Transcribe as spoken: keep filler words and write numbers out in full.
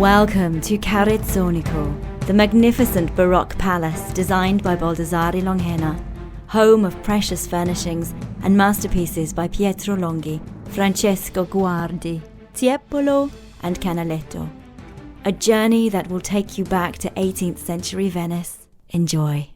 Welcome to Carrezzonico, the magnificent Baroque palace designed by Baldassare Longhena, home of precious furnishings and masterpieces by Pietro Longhi, Francesco Guardi, Tiepolo, and Canaletto. A journey that will take you back to eighteenth century Venice. Enjoy.